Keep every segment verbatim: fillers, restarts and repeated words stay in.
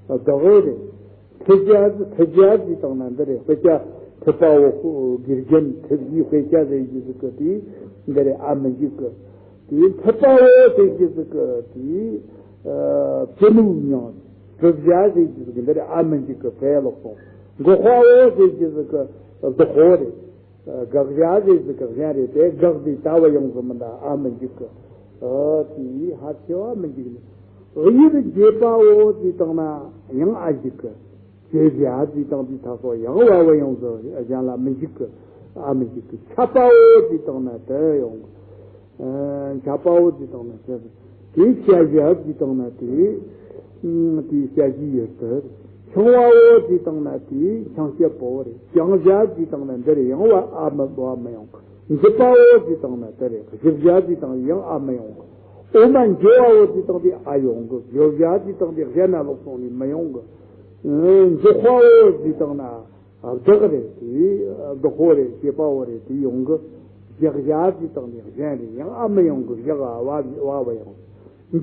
བདག་རེད། ཐེབས་རྒྱ་ཐེབས་རྒྱ་ཟེར་བཏང་ན་འདི་རེད། དཔེ་ཆ་ཐེབས་པའོ། དགེ་རྒན་ཐེབས་རྒྱའི་དཔེ་ཆ་ཟེར་རྒྱུ་ཟིག་གི་དེ་འདི་རེད། ཨ་མི་འཇིག་གི། དེ་ཐེབས་པའོ་ཟེར་རྒྱུ་ཟིག་གི་དེ་ཨ་བཙུན་མོའི་མྱིང་། བཙུན་བྱ་ཟེར་རྒྱུ་ཟིག་གི་འདི་རེད། ཨ་མི་འཇིག་གི་བས་ལོག་སོང་། འགོག་པའོ་ཟེར་རྒྱུ་ཟིག་གི་བདག་པོ་རེད། དགག་བྱ་ཟེར་ཟིག་གི་གཞན་རེད་དེ། དགག་དེ་ལྟ་བུ་ཡོང་གི་མི་འདུག་ཨ་མི་འཇིག་གི། ཨ་དེ་ཧ་ཆེ་བ་མི་འཇིག་ནི། དབྱིབས་འབྱེད་པའོ་ཟེར་བཏང་ན་ཡང་ཨ་འཇིག་གི། བྱེད་བྱ་ཟེར་བཏང་དུས་ད་སོ་ཡང་བ་བ་ཡོང་ཟིག་གཞན་ལ་མི་འཇིག་གི། ཨ་མི་འཇིག་གི། ཁྱབ་པའོ་ཟེར་བཏང་ན་དེ་ཡོང་གི། ཨ་ཁྱབ་པའོ་ཟེར་བཏང་ན་དེ། དེའི་བྱ་བྱ་ཟེར་བཏང་ན་དེ། ཨ་དེའི་བྱ་བྱའི་ཡུལ་དེ། འཆིང་བའོ་ཟེར་བཏང་ན་དེའི་འཆིང་བྱེད་པོ་རེད། བྱང་བྱ་ཟེར་བཏང་ན་འདི་རེད། ཡང་བ་ཨ་མི་བ་མི་ཡོང་གི། འཇིབ་པའོ་ཟེར་བཏང་ན་དེ་རེད། གཞིབ་བྱ་ཟེར་བཏང་ཡང་ཨ་མི་ཡོང་གི། འོ་མ་འཇོ་བའོ་ཟེར་བཏང་དེ་ཨ་ཡོང་གི། བྱོ་བྱ་ཟེར་བཏང་དེ་གཞན་ན་ལོག་སོང་ནས་མི་ཡོང་གི། ཨ་འཇོག་པའོ་ཟེར་བཏང་ན། བདག་རེད་དེ། བདག་པོ་རེད། བྱེད་པ་པོ་རེད་དེ་ཡོང་གི། བཞག་བྱ་ཟེར་བཏང་ནས་གཞན་རེད། ཡང་ཨ་མི་ཡོང་གི། བཞག་ཨ་བ་བ་བ་ཡོང་།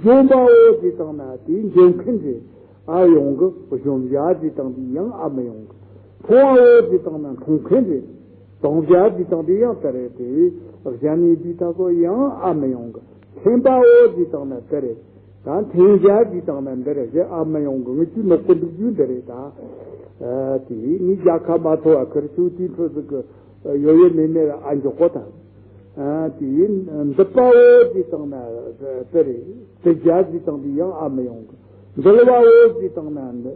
འཇོམས་པའོ་ཟེར་བཏང་ན་དེ་འཇོམས་མཁན་རེད། ཨ་ཡོང་གི། འཇོམས་བྱ་ཟེར་བཏང་དེ་ཡང་ཨ་མི་ཡོང་གི། འཐུང་བའོ་ཟེར་བཏང་ན་འཐུང་མཁན་རེད། འཐུང་བྱ་ཟེར་བཏང་དེ་ཡང་དེ་རེད་དེ། གཞན་ནས་དེ་ད་གོ་ཡང་ཨ་མི་ཡོང་གི། འཐེན་པའོ་ཟེར་བཏང་ན་དེ་རེད། ད་འཐེན་བྱ་ཟེར་བཏང་ན་འདི་རེད། གཞན་ཨ་མི་ཡོང་གི། ངེད་ཀྱི་ནོག་པོ་འདུག་རྒྱུ་འདི་རེད་ད། ཨ་དེ་ངའི་རྒྱལ་ཁ་མ་ཐོབ་པ་ཁིར་ཆུ་དེའི་ཁྲོད་ཟིག་གི་ཡོད་ཡོད་མེད་མེད་ཨ་འཇོག་གོ་ད། ཨ་དེ་འདི་པའོ་ཟེར་བཏང་ན་དེ་རེད། དེ་བྱ་ཟེར་བཏང་དེ་ཡང་ཨ་མི་ཡོང་གི། འདུལ་བའོ་ཟེར་བཏང་ན་འདི།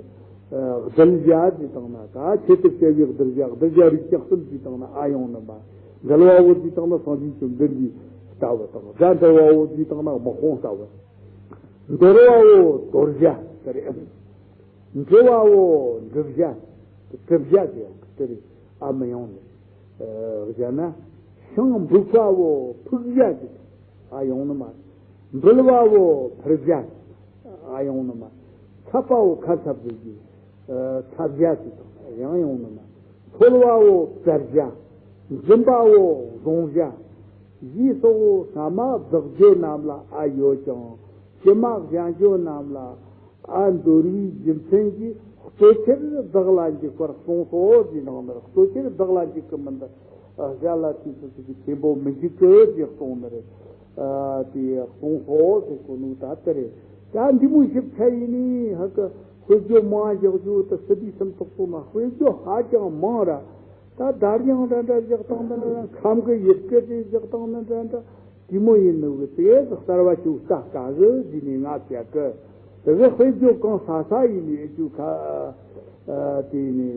གདུལ་བྱ་ཟེར་བཏང་ན་ད་ཆེད་དུ་བྱ་བའི་གདུལ་བྱ། གདུལ་བྱ་རིགས་བརྒྱ་གསུམ་ཟེར་བཏང་ན་ཨ་ཡོང་ནི་མ། འདུལ་བའོ་ཟེར་བཏང་ན་སངས་རྒྱས་ཀྱི་མདུན་གྱི་ལྟ་བུ་དང་། སྒྲ་འདུལ་བའོ་ཟེར་བཏང་ན་དམག་དཔུང་ལྟ་བུ། འདོར་བའོ་དོར་བྱ་དེ་རེད། འགྲུབ་པའོ་འགྲུབ་བྱ། གྲུབ་བྱ་ཟེར་དེ་རེད། ཨ་མི་ཡོང་ནི། ཨ་བྱ་ན་ཤིང་འབུད་པའོ་ཕུག་བྱ་ཟེར་ཨ་ཡོང་ནི་མ། འབུལ་བའོ་ཕུལ་བྱ་ཨ་ཡོང་ནི་མ། འཚབ་པའོ་ཁ་འཚབ་ཟེར་གྱི། ཨ་འཚབ་བྱ་ཟེར་དང་ཡང་ཡོང་ནི་མ། འཚོལ་བའོ་བཙལ་བྱ། འཛིན་པའོ་བཟུང་བྱ། ཞེས་སོགས་སྔ་མ་བདག་བརྗོད་རྣམས་ལ་ཨ་ཡོད་ཀྱང་། ཕྱི་མ་གཞན་བརྗོད་རྣམས་ལ་ཨ་འདོར་བའི་རྒྱུ་མཚན་གྱིས་གཙོ་ཆེར་བདག་ལ་འཇུག་པར་གསུངས་སོ་ཟེར་གནང་ནི་རེད། གཙོ་ཆེར་བདག་ལ་འཇུག་གི་མི་འདུག་གཞན་ལ་དུས་སུ་ཅིག་གི་ཆེན་པོ་མི་འཇུག་གི་ཅེས་གསུངས་ནི་རེད། ཨ་དེ་གསུངས་སོ་ཟེར་གོ་ནོ་ད་དེ་རེད། ད་འདི་མོ་ཞིབ་ཆ་ཡིན་ནི་ཧ་གི་དཔེ་བརྗོད་མང་བཞག་རྒྱུ་དེ་སི་ཏུ་སུམ་ཚོགས་སོང་ན་དཔེ་བརྗོད་ཧ་ཅང་མང་ར། ད་དར་དབྱངས་འདྲ་འདྲ་བཞག་སྟངས་འདྲ་འདྲ། ཁམས་གི་ཡུལ་སྐད་ཅིག་བཞག་སྟངས་འདྲ་འདྲ་འདྲ། དེ་མོ་ཡིན་ནོ་གི་དེ་གསར་བ་ཞིག་ལྟ་དཀའ་གི་ཟེར་ནས་ང་བཤད་གི། དེ་གི་དཔེ་བརྗོད་གང་ས་ས་ཡིན་ནས་རྒྱུ་ཁ་ཨ་དེ་ནས་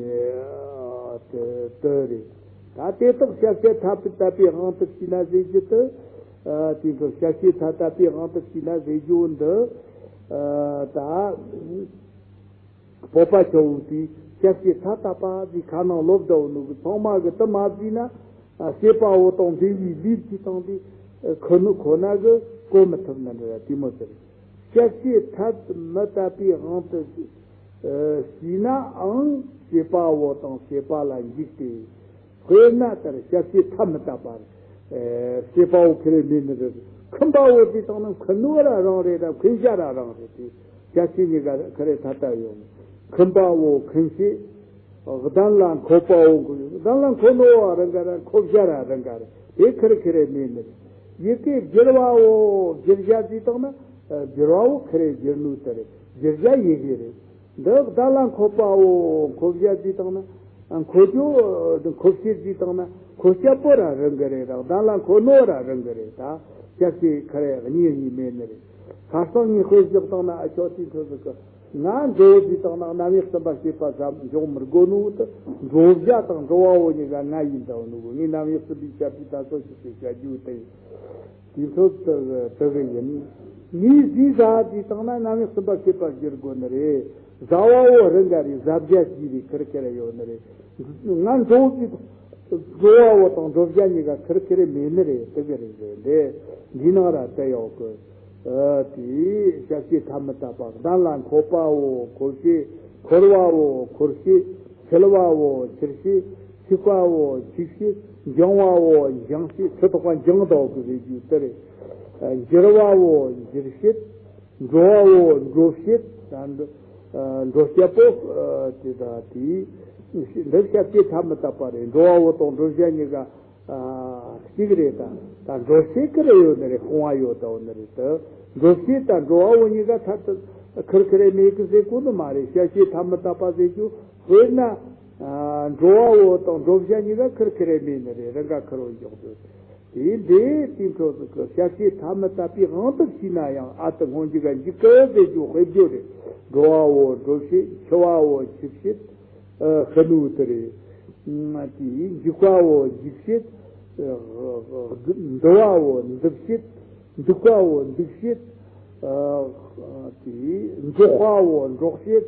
ཨ་དེ་དེ་རེད། ད་དེ་དག་ཞབས་ཕྱི་ཐ་དད་པའི་དབང་དུ་བྱས་ན་ཟེར་རྒྱུ་དེ། ཨ་དེ་གི་ཞབས་ཕྱི་ཐ་དད་པའི་དབང་དུ་བྱས་ན་ཟེར་རྒྱུ་འདི། ཨ་ད། སྤོབས་པ་ཆེ་བོ་དེས་ཞབས་ཕྱི་ཐ་དད་པ་ཟེར་ཁ་ནང་ལོབས་འདྲ་བོ་ནོ་གི་ཚང་མ་གི་དེ་མ་བརྩིས་ན། ཨ་བྱེད་པ་པོ་དང་འབྲེལ་བའི་ལས་ཀྱི་སྟེང་དེ་ཁོ་ནི་ཁོ་ན་གི་གོ་མི་ཐུབ་ནི་འདྲ་དེ་མོ་ཟེར། ཞབས་ཕྱི་ཐ་མི་དད་པའི་དབང་དུ་བྱས་ནའང་བྱེད་པ་པོ་དང་བྱེད་པ་ལ་འཇིགས་ཏེ། དཔེར་ན་ལྟར་ཞབས་ཕྱི་ཐ་མི་དད་པ་རེད། ཨེ་བྱེད་པ་པོ་ཁེ་རེ་མེད་ནི་རེད། ཁུམ་པ་པོ་དེ་དང་ནི་འཁུར་ནོ་ར་རང་རེད་ར་འཁུར་བྱ་ར་རང་རེད་དེ། ཞབས་ཕྱི་གཉིས་ཀ་ཁེ་རེ་ཐ་དད་ཡོད། ཁུམ་པ་པོ་འཁུར་བྱེད། གདན་ལ་འཁོད་པ་པོ་འཁོད། གདན་ལ་འཁོད་ནོ་བ་རང་ག་ར་འཁོད་བྱ་ར་རང་ག་རེད། དེ་ཁེ་རེ་ཁེ་རེ་མེད་ནི་རེད། ཡི་གེ་བསྒྱུར་བ་པོ་བསྒྱུར་བྱ་དེ་དང་ནི་བསྒྱུར་བ་པོ་ཁེ་རེ་བསྒྱུར་ནོ་དེ་རེད། བསྒྱུར་བྱ་ཡི་གེ་རེད། འདི་གདན་ལ་འཁོད་པའོ། འཁོད་བྱ་ཟེར་བཏང་ན། འཁོད་རྒྱུ། འཁོད་བྱེད་ཟེར་བཏང་ན། འཁོད་བྱེད་པོ་ར་རང་གི་རེད་ར། གདན་ལ་འཁོད་ནོ་ར་རང་གི་རེད་ད། ཞབས་ཕྱི་ཁ་རེ་གཉིས་གཉིས་མེད་ནི་རེད། ཁ་སང་ངས་དཔེ་བཞག་བཏང་ན་ཨ་ཆོག་དེ་ཚོ་ཟིག་གི། ང་འགྲོ་ཟེར་བཏང་ན་རྣམ་དབྱེ་གསུམ་པ་སྐྱེས་པ་ཙམ་འཇོག་མི་དགོས་ནོ་དེ། འགྲོ་བྱ་དང་འགྲོ་བའོ་གཉིས་ཀ་ང་ཡིན་ད་ནོ་གི། ངས་རྣམ་དབྱེ་གསུམ་པའི་ཞབས་ཕྱི་ད་གསོ་ཞིག་ཟེར་བྱ་རྒྱུ་དེ་ཡིན། དེ་ཚོ་དེ་དེ་གི་ཡིན། ངས་ཟས་ཟ་དུས་བཏང་ན་རྣམ་དབྱེ་གསུམ་པ་སྐྱེས་པ་བསྒྱུར་དགོས་ནི་རེད། ཟ་བ་བོ་རང་ག་རེད། ཟ་བྱ་ཞིག་རེད། ཁེར་ཁེར་ཡོད་ནི་རེད། ང་འགྲོ་དུས་འགྲོ་བ་བོ་དང་འགྲོ་བྱ་གཉིས་ཀ་ཁེར་ཁེར་མེད་ནི་རེད། དེ་གི་རེད་རེད་འདི། འདི་ནང་ར་དེ་ཡོད་གི། ཨ་དེ་ཞབས་ཕྱི་ཐ་མི་དད་པ། གདན་ལ་འཁོད་པའོ། འཁོད་བྱེད། འཁོར་བའོ། འཁོར་བྱེད། འཁྱིལ་བའོ། འཁྱིལ་བྱེད། འཁྱུག་པའོ། འཁྱུག་བྱེད། འགྱིང་བའོ། འགྱིང་བྱེད། ཚེ་ཐོག་པ་འགྱིང་ཟླ་བོ་གི་རེད་རྒྱུ་དེ་རེད། ཨ་འགྱུར་བའོ། འགྱུར་བྱེད། འགྲོ་བའོ། འགྲོ་བྱེད། ད་འདི་ འགྲོ་སྐྱབས་པོ་དེ་དང་དེའི་འདིར་སྐྱབས་ཀྱི་ཐ་མི་དད་པ་རེད། འགྲོ་བ་བོ་དང་འགྲོ་བྱ་གཉིས་ཀ་གཅིག་རེད། ད་ད་འགྲོ་བྱེད་ཀྱི་རེ་ཡོད་ནི་རེད། སྤོང་བ་ཡོད་དོ་ནི་རེད། ད་འགྲོ་བྱེད་དང་འགྲོ་བ་བོ་གཉིས་ཀ་ཐ་དད་ཁུར་ཁུར་རེ་མེད་ཀི་ཟེར་གོ་ནི་མ་རེད། སྐྱབས་ཀྱི་ཐ་མི་དད་པ་ཟེར་རྒྱུ་དཔེར་ན། འགྲོ་བ་བོ་དང་འགྲོ་བྱ་གཉིས་ཀ་ཁུར་ཁུར་རེ་མེད་ནི་རེད། རང་ག་ཁུར་བོ་འཇོག་དགོས། དེ་འདྲའི་དེ་འཕྲོ་ཟིག་གི་སྐྱབས་ཀྱི་ཐ་མི་དད་པའི་དབང་དུ་བྱས་ན་ཡང་ཨ་ཏི་སྔོན་འཇུག་ག་འཇུག་གི་ཟེར་རྒྱུ་དཔེ་བརྗོད་རེད། འགྲོ་བའོ་འགྲོ་བྱེད། འཆི་བའོ་འཆི་བྱེད། ཤི་ནུ་དེ་རེད། དེ་འཇུག་པའོ་འཇུག་བྱེད། འདུ་བའོ་འདུ་བྱེད། འདུག་པའོ་འདུག་བྱེད། དེ་འགྲོགས་པའོ་འགྲོགས་བྱེད།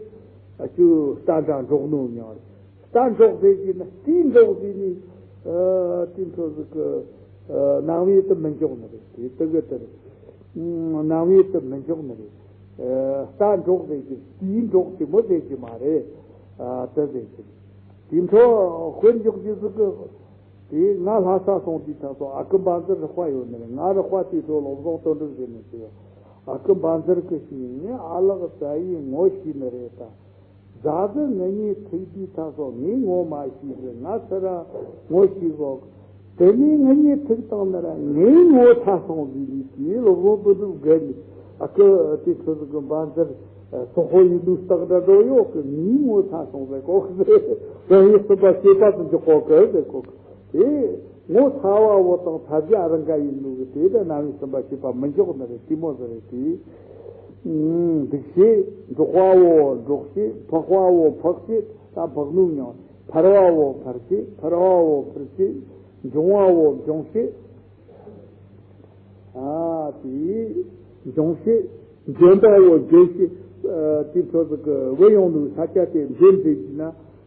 ཨ་ཅུ་རྟ་འདྲ་འགྲོགས་ནོ་མྱང་རེད། རྟ་འགྲོགས་ཟེར་གྱི་ན་རྟའི་འགྲོགས་ཟེར་ནི། ཨ་དེ་འཕྲོ་ཟིག་གི་ནང་བའི་དུ་མི་འཇོག་ནི་རེད། དེ་དུ་གི་དུ་རེད། ནང་བའི་དུ་མི་འཇོག་ནི་རེད། རྟ་འགྲོགས་ཟེར་གྱི་རྟའི་འགྲོགས་དེ་མོ་ཟེར་གྱི་མ་རེད། ཨ་དུ་ཟེར་གྱི་དེ་འཕྲོ་དཔེར་འཇོག་རྒྱུ་ཟིག་གི། དེ་ང་ལྷ་ས་སོང་དུས་ཐ་སོ་ཨ་ཁུ་འབའ་འཛིར་རེག་པ་ཡོད་ནི་རེད། ང་རེག་པ་དེ་ཚོ་བློ་བཟང་དོན་གྲུབ་ཟེར་ནི་ཟེར། ཨ་ཁུ་འབའ་འཛིར་གི་ཞིག་ངས་ཨ་ལགས་ཙ་ཡིས་ངོ་ཤེས་ནི་རེད་ད། རྫ་གི་ང་གཉིས་ཐུག་དུས་ཐ་སོ་ངས་ངོ་མ་ཤེས་ཟེར། ང་ཚུར་ར་ངོ་ཤེས་གོ། དེ་ནས་ང་གཉིས་ཐུག་བཏང་ན་ར་ངའི་ངོ་ཐ་སོང་ཟེར་ནས་དེའི་བློ་བཟང་དོན་གྲུབ་དགའ་ནས་ཨ་ཁུ་དེ་ཚོ་ཟིག་གི་འབའ་འཛིར་སོག་པོ་ཡིན་ལུགས་སྟག་འདྲ་འགྲོ་ཡོད་གི། ངའི་ངོ་ཐ་སོང་ཟེར་གོ་གི་ཟེར། རང་ཡིན་སུམ་པ་སྐྱེས་པ་དུ་འཇོག་གོ་གི་ཟེར་གོ་གི། དེ་ངོ་ཚ་བ་བོ་དང་ཚ་བྱ་རང་ག་ཡིན་ནོ་གི་དེ་ད་ནང་བའི་སུམ་པ་སྐྱེས་པ་མི་འཇོག་ནི་རེད། དེ་མོ་ཟེར་རེད་དེ། འདུག་བྱེད། འགྲོགས་པ་བོ་འགྲོགས་བྱེད། འཕགས་པ་བོ་འཕགས་བྱེད། ད་འཕགས་ནོ་མྱང་། འཕར་བ་བོ་འཕར་བྱེད། འཕུར་བ་བོ་འཕུར་བྱེད། འབྱུང་བ་བོ་འབྱུང་བྱེད། ཨ་དེ་འབྱུང་བྱེད། འབྱོན་པའོ་འབྱོན་བྱེད། ཨ་དེ་ཚོ་ཟིག་གི་བུ་ཡོང་ནུ་ས་ཆ་དེ་འབྱོན་ཟེར་གྱི་ན།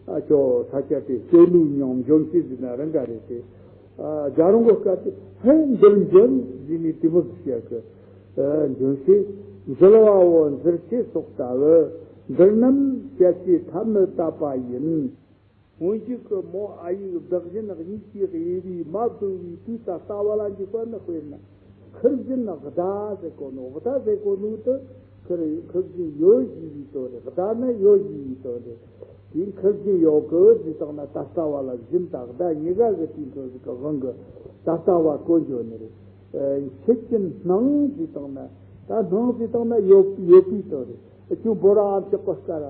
ཨ་ཅོ་ས་ཆ་དེ་སྐྱོ་ནུ་མྱང་། འབྱོན་བྱེད་ཟེར་ན་རང་ག་རེད་དེ། ཨ་རྒྱ་རོང་གི་སྐད་དེ་ཧེ་འབྱོན་འབྱོན་ཟེར་ནི་དེ་མོ་ཟིག་བཤད་གི། ཨ་འབྱོན་བྱེད། འཛུལ་བའོ་འཛུལ་བྱེད་སོགས་ལྟ་བུ། འདིར་རྣམས་སྐྱབས་ཀྱི་ཐ་མི་དད་པ་ཡིན། སྔོན་གྱི་གི་མོ་ཨ་ཡིག་བདག་བཞིན་གཉིས་ཀྱིས་དབྱེ་བའི་མ་བསྡུ་བའི་དུས་ད་ལྟ་བ་ལ་འཇུག་པ་ནི། དཔེར་ན་ཁུར་བཞིན་བདའ་ཟེར་གོ་ནོ། བདའ་ཟེར་གོ་ནོ་དུ་ཁུར་ཁུར་བཞིན་ཡོད་ཞེས་པའི་དོན་རེད། བདའ་ནི་ཡོད་ཞེས་པའི་དོན་རེད། དེ་ཁུར་བཞིན་ཡོད་གི་ཟེར་དང་ན་ད་ལྟ་བ་ལ་བཞིན་དང་བདའ་གཉིས་ཀ་གི་དུས་འཕྲོ་ཟིག་གི་དབང་གི་ད་ལྟ་བ་གོ་འཇོག་ནི་རེད། ཨ་ཁྱེད་ཀྱི་སྣང་ཟེར་དང་ན་ད་སྣང་ཟེར་དང་ན་ཡོད་ཡོད་པའི་དོན་རེད། ཁྱོད་འབོ་ར་ཨ་ཅག་གི་སྐ་ར།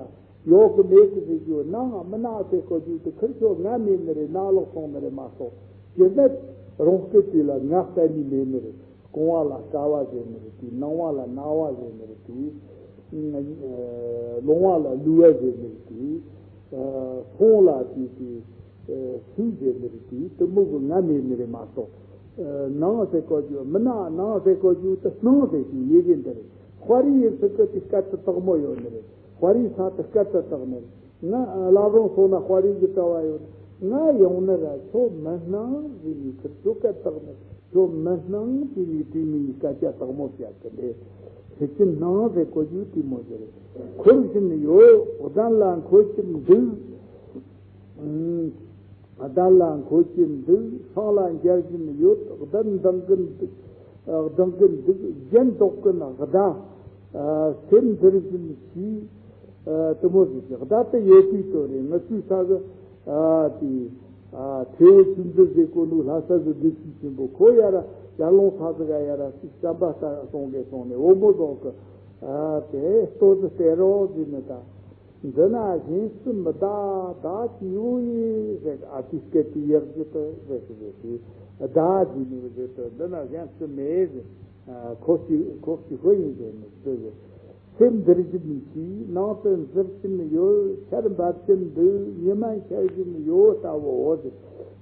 ཡོད་གི་མེད་གི་ཟེར་རྒྱུ། སྣང་ང་མི་སྣང་ཟེར་གོ་རྒྱུ་དེ་ཁུར་ཁྱོད་ང་མེད་ནི་རེད། སྣང་ལོག་སོང་ནི་རེད་མ་གཏོགས། སྤྱིར་ན་རང་སྐད་དེ་ལ་ང་གཏན་ནས་མེད་ནི་རེད། སྐོང་བ་ལ་སྐ་བ་ཟེར་ནི་རེད་དེ། སྣང་བ་ལ་སྣང་བ་ཟེར་ནི་རེད་དེ། ལོང་བ་ལ་ལུ་བ་ཟེར་ནི་རེད་དེ། ཕུང་ལ་དེ་དེ་སུས་ཟེར་ནི་རེད་དེ། དེ་མོ་གི་ང་མེད་ནི་རེད་མ་གཏོགས། སྣང་ཟེར་གོ་རྒྱུ་མི་སྣང་། སྣང་ཟེར་གོ་རྒྱུ་དེ་སྣང་ཟེར་གྱི་ཡི་གེ་འདི་རེད། དཔའ་རིས་ཡི་ཚིག་གི་དེ་སྐད་དེ་དག་མོ་ཡོད་ནི་རེད། དཔའ་རིས་ས་དེ་སྐད་དེ་དག་ནི་རེད། ང་བླ་བྲང་སོང་ན་དཔའ་རིས་ཀྱི་གྲྭ་བ་ཡོད། ང་ཡོང་ན་ར་ཁྱོད་མི་སྣང་ཟེར་ནས་ཁྱོད་སྐད་བཏགས་ནས་ཁྱོད་མི་སྣང་ཟེར་ནས་དེ་མིན་ནི་སྐད་ཆ་དག་མོ་བཤད་གི་འདི། ཁྱེད་ཀྱི་སྣང་ཟེར་གོ་རྒྱུ་དེ་མོ་ཟེར། ཁུར་བཞིན་ཡོད། གདན་ལ་འཁོད་ཀྱིན་འདུག་གདན་ལ་འཁོད་ཀྱིན་འདུག་སྲང་ལ་འཇལ་བཞིན་ཡོད། གདན་འདང་གིན་འདུག་གདང་གིན་འདུག་གཞན་ལྡོག་གིན་བདའ། སེམས་འདིར་བཞིན་གྱིས། དེ་མོ་ཟིག་གི་བདའ་དེ་ཡོད་པའི་དོན་རེད། ང་ཚོའི་ས་གི་དེ་ཐེ་བོ་ཆུ་འཛིན་ཟེར་གོ་ནུ་ལྷ་ས་གི་བདེ་སྐྱིད་ཆེན་པོ་ཁོ་ཡ་ར་ཡར་ལུང་ས་ཟིག་ག་ཡ་ར་ཅིག་བསམ་པ་ལྟ་སོང་གི་སོང་ནས་འོ་མོ་ཟོག་གི་དེ་ལྟོ་ཟིག་སྟེར་རོགས་ཟེར་ནས་ད། འདི་ན་གཞན་སུ་མི་གདའ། བདག་གིས་ཡོང་ཡིན་ཟེར། ཨ་ཏི་སྐད་དེ་ཡག་རྒྱུ་དུ་ཟེར་གི་ཟེར་གི་བདག་གིས་ནི་ཟེར་དུ་འདི་ན་གཞན་སུ་མེད་ཟེར། ཁོ་གཅིག་ཁོ་གཅིག་ཧོ་ཡིན་ཟེར་ནི་ཟེར་གི་སེམས་འདིར་བཞིན་གྱིས་ནང་དུ་འཛུལ་གྱིན་ཡོད། ཆར་འབབ་ཀྱིན་འདུག་ཉི་མ་འཆར་བཞིན་ཡོད་ལྟ་བུའོ་ཟེར།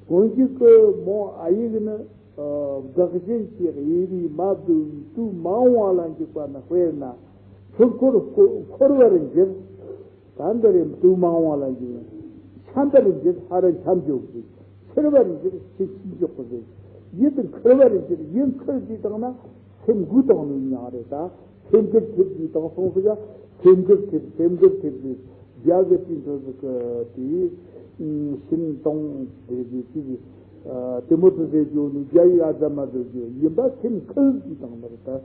དགོངས་རྒྱུ་གི་མོ་ཨ་ཡིག་ནི། བདག་གཞན་གྱི་དབྱེ་བས་མ་བསྡུ་བའི་དུས་མ་འོངས་པ་ལ་འཇུག་པ་ནི། དཔེར་ན། ཆུ་འཁོར་འཁོར་བར་འགྱུར། ད་འདི་རེད། དུས་མ་འོངས་པ་ལ་འཇུག་ན། འཁྱམ་པར་འགྱུར། ཧ་ར་འཁྱམ་འཇོག་གི། འཁྱིལ་བར་འགྱུར། ཆུ་འཁྱིལ་འཇོག་གི་ཟེར། ཡིད་འཁུལ་བར་འགྱུར། ཡིད་འཁུལ་ཟེར་དང་ན་སེམས་འགུལ་དང་ནི་མྱང་རེད་ད། སེམས་འགུལ་ཐེབས་ཀྱི་དང་སོང་ཟིག་ག་སེམས་འགུལ་ཐེབས། སེམས་འགུལ་ཐེབས་ཟིག་རྒྱ་གི་དུས་འགྲོ་ཟིག་གི་དེའི་ཤིན་ཏོང་དེ་དེ་དེ་དེ་མོ་དུ་ཟེར་རྒྱུ་ནི་རྒྱ་ཡིག་ཨ་ཛ་མ་ཟེར་རྒྱུ་ཡིན་པ། སེམས་འཁུལ་ཟེར་དང་ནི་རེད་ད།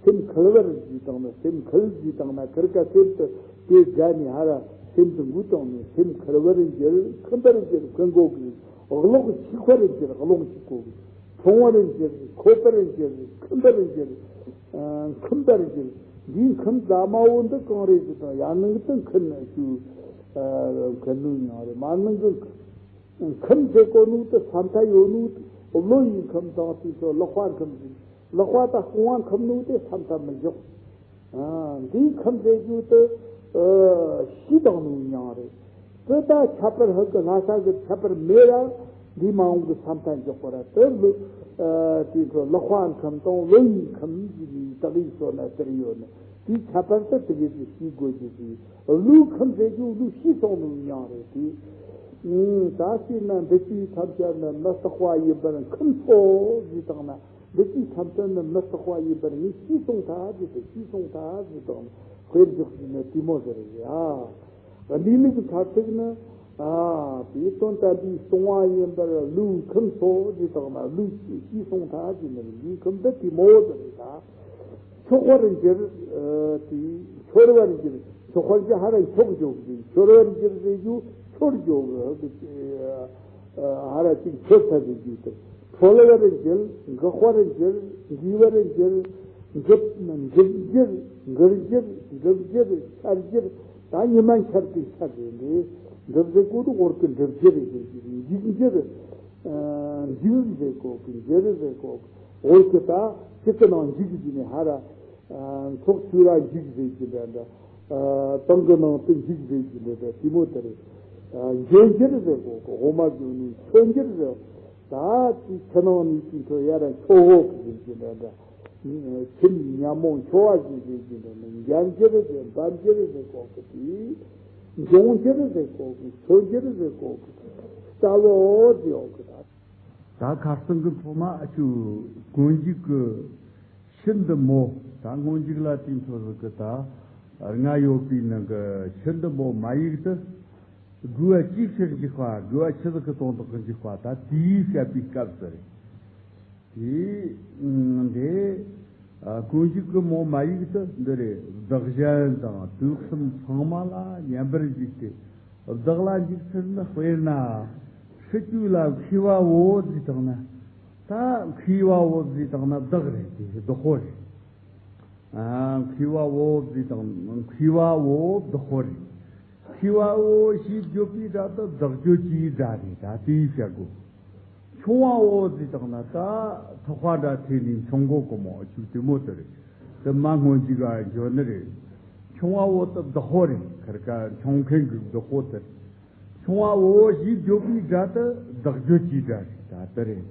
སེམས་འཁུལ་བར་ཟེར་དང་ན། སེམས་འཁུལ་ཟེར་དང་ན་ཁིར་ཀ་སེམས་དུ་ དེ་དགའ་ནས་ཧ་ར་སེམས་སུ་འགུལ་བཏང་ནས། སེམས་འཁུར་བར་འགྱུར། འཁུམས་པར་འགྱུར། འཁུར་འགོག་གི། གློག་འཁྱུག་པར་འགྱུར། གློག་འཁྱུག་གོ། འཁྱོང་བར་འགྱུར། འཁོར་བར་འགྱུར། འཁུམས་པར་འགྱུར། ཨ། འཁུམས་པར་འགྱུར། འདིའི་འཁུམས་ཟ་མ་བོ་འདི་གང་རེད་ཟེར་དང་། ཡར་ནང་གི་དེ་འཁུམས་ཞུ། ཨ། འཁུར་ནུས་མྱོང་རེད། མར་ནང་གི་འཁུམས་ཟེར་གོ་ནོ་དེ་ས་མཐའ་ཡོད་ནོ་དེ། བློ་ཡི་འཁུམས་དང་དེ་ཚོ་ལག་པ་འཁུམས་ཟེར། ལག་པ་དང་རྐང་བ་འཁུམས་ནོ་དེ་ས་མཐའ་མི་འཇོག། ཨ། འདིའི་འཁུམས་ཟེར་རྒྱུ་དེ། ཨ། གཞི་དང་ནོ་མྱོང་རེད། དེ་ད་ཁྱད་པར་ཧི་གི་ལྷ་ས་གི་ཁྱད་པར་མེད་ལ། འདི་མ་འོངས་ཀྱི་ས་མཐའ་འཇོག་པ་ར། དེ་ལུ། ཨ། དེ་ཚོ་ལག་པ་འཁུམས་དང་བློ་ཡི་འཁུམས་ཟེར་ནི་དག་ཡིག་སོགས་ན་དེར་ཡོད་ནི། དེའི་ཁྱད་པར་དེ་དེ་གས་སུ་ཤེས་དགོས་རྒྱུ་དེ། བློའི་འཁུམས་ཟེར་རྒྱུ་བློ་ཤེས་སོང་ནོ་མྱོང་རེད་དེ། ཨ། ད་ཅི་ན་འདི་ཅིག་ཐམས་ཅད་ནི་མི་རྟག་པ་ཡིན་པར་འཁུམས་སོ་ཟེར་དང་ན། འདི་ཅིག་ཐམས་ཅད་ནི་མི་རྟག་པ་ཡིན་པར་ངས་ཤེས་སོང་ཐལ་ཟེར་ཏེ། ཤེས་སོང་ཐལ་ཟེར་དང་ན། དཔེར་འཇོག་ཟེར་ན་དེ་མོ་ཟེར་ཡ། གནས་ལུགས་མཐར་ཐུག་ནི། ཨ། དེའི་དོན་དམ་པའི་སྟོང་པ་ཡིན་པར་བློས་འཁུམས་སོ་ཟེར་དང་ན། བློས་ཤེས་སོང་ཐལ་ཟེར་ན། བློས་འཁུམས་པ་དེ་མོ་ཟེར་ད། འཁྱོག་པར་འགྱུར། ཨ། དེ་འཁྱོར་བར་འགྱུར། འཁྱོག་པར་འགྱུར་ཧ་ར་འཁྱོག་འཇོག་གི། འཁྱོར་བར་འགྱུར་ཟེར་རྒྱུ་འཁྱོར་འཇོག་གི། ཨ། ཧ་ར་ཅིག་འཁྱོར་ཐལ་ཟེར་རྒྱུ་དེ། འཁྲོལ་བར་འགྱུར། འགག་པར་འགྱུར། འགུལ་བར་འགྱུར། འགྲིབ། འགྲིབ་འགྱུར། འགུལ་འགྱུར། འགྲིབ་འགྱུར། འཆར་འགྱུར། ད་ཉི་མ་འཆར་དུས་འཆར་རེད་འདི། འགྲིབ་ཟེར་གོ་དུ་འོར་གི་འགྲིབ་འགྱུར་ཟེར་གི། འཇིག་འགྱུར། ཨ། འཇིག་ཟེར་གོ་གི། འགྱུར་ཟེར་གོ་གི། འོར་གི་ད་ཅི་གི་ནང་འཇིག་ཟེར་ནས་ཧ་ར། ཨ། ཚོགས་ཆུ་ར་འཇིག་ཟེར་གི་འདྲ་འདྲ། ཨ། ཏང་གི་ནང་དུ་འཇིག་ཟེར་གི་འདྲ་འདྲ། དེ་མོ་དེ་རེད། ཨ། འགྱུར་འགྱུར་ཟེར་གོ་གི། འོ་མ་གི་ནི་འཁྱོར་འགྱུར་ཟེར། ད་དེ་ཆུ་ནང་ནས་དེ་ཚོ་ཡ་ར་འཁྱོག་འོག་གི་ཟེར་གི་འདྲ་འདྲ། ཁྱིམ་ཉ་མོ་འཁྱོག་བ་ཟེར་གི་འདྲ་འདྲ། འགྱུར་འགྱུར་ཟེར། འབབ་འགྱུར་ཟེར་གོ་གི། དེ་འབྱུང་འགྱུར་ཟེར་གོ་གི། འཁྱོར་འགྱུར་ཟེར་གོ་གི། རྩ་བའོ་ཟེར་གོ་གི། ད། ད་ཁ་སང་གི་ཐོག་མ་ཨ་ཆུ་གོན་འཇུག་གི་ཤིན་ཏུ་མོ། ད་སྔོན་འཇུག་ལ་དེ་འཕྲོ་ཟིག་གི་ད་ལྔ་ཡོད་པའི་ནང་གི་ཤིན་ཏུ་མོ་མ་ཡིག་དེ། དགོས་པ་ཅིའི་ཕྱིར་འཇུག་པ། དགོས་པ་ཆི་ཟིག་གི་དོན་དག་གི་འཇུག་པ། ད་དེའི་བཤད་པའི་སྐབས་སུ་རེད། དེ་འདི་ཨ་གོན་འཇུག་གི་མོ་མ་ཡིག་དེ་འདི་རེད། བདག་གཞན་དང་དུག་གསུམ་ཚང་མ་ལ་མཉམ་པར་འཇུག་སྟེ། བདག་ལ་འཇུག་ཚུལ་ནི། དཔེར་ན་སྲིད་ཅུང་ལ་མཁས་པའོ་ཟེར་དང་ན། ད་མཁས་པའོ་ཟེར་དང་ན་བདག་རེད། དེ་བདག་པོ་རེད། ཨ། མཁས་པའོ་ཟེར་དང་མཁས་པའོ་བདག་པོ་རེད། མཁས་པའོ་ཞེས་བརྗོད་པའི་སྒྲ་དེ་བདག་བརྗོད་ཀྱི་སྒྲ་རེད། ད་དེའི་བཤད་དགོས། མཁྱེན་པའོ་ཟེར་དང་ན་ད་ཐག་པ་འདྲ་ཐེ་ནས་མཁྱེན་གོ་གི་མོ། ཨ་ཆུ་དེ་མོ་དེ་རེད། དེ་མ་སྔོན་འཇུག་ག་འཇོག་ནི་རེད། མཁྱེན་པའོ་དེ་བདག་པོ་རེད། ཁར་ཀ་མཁྱེན་མཁན་གྱི་བདག་པོ་དེ་རེད། མཁྱེན་པའོ་ཞེས་བརྗོད་པའི་སྒྲ་དེ་བདག་བརྗོད་ཀྱི་སྒྲ་རེད། ད་དེ་རེད།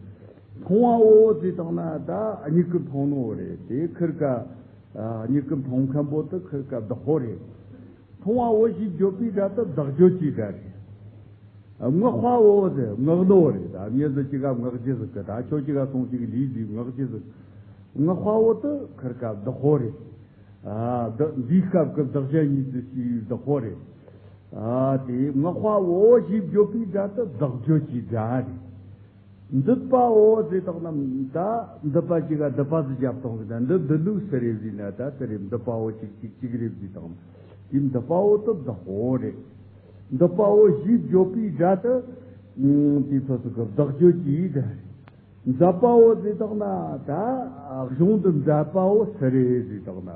མཐོང་བའོ་ཟེར་དང་ན་ད་མྱིག་གིས་མཐོང་ནོ་རེད། དེ་ཁར་ཀ་མྱིག་གིས་མཐོང་མཁན་པོ་དེ་ཁར་ཀ་བདག་པོ་རེད། མཐོང་བའོ་ཞེས་བརྗོད་པའི་སྒྲ་དེ་བདག་བརྗོད་ཀྱི་སྒྲ་རེད། མངགས་པའོ་ཟེར། མངགས་ནོ་རེད། ད་མྱི་ཟིག་ཅིག་ག་མངགས་རྒྱུ་ཟིག་གི། ད་ཁྱོད་ཅིག་ག་སོང་ཅིག་ལུས་ཟིག་མངགས་རྒྱུ་ཟིག། མངགས་པའོ་དེ་ཁར་ཀ་བདག་པོ་རེད། ཨ། བདག་འདིའི་སྐབས་ཀྱི་བདག་གཞན་གཉིས་སུ་ཕྱེ་བའི་བདག་པོ་རེད། ཨ། དེ་མངགས་པའོ་ཞེས་བརྗོད་པའི་སྒྲ་དེ་བདག་བརྗོད་ཀྱི་སྒྲ་རེད། འདུད་པའོ་ཟེར་དང་ན་ད་འདུད་པ་ཅིག་ག་འདུད་པ་ཟིག་བརྒྱབ་བཏང་གི། ད་འདི་འདུད་ལུགས་སུ་རེད་ཟེར་ན་ད་དེ་རེད། འདུད་པའོ་ཅིག་ཅིག་ཅིག་རེད་ཟེར་དང་ན། དེ་འདུད་པའོ་དེ་བདག་པོ་རེད། འདུད་པའོ་ཞེས་བརྗོད་པའི་སྒྲ་དེ། ཨ། དེ་ཚོ་ཚོ་གི་བདག་བརྗོད་ཀྱི་སྒྲ་རེད། མཛད་པའོ་ཟེར་དང་ན་ད་གཞུང་དུ་མཛད་པའོ་སུ་རེད་ཟེར་དང་ན།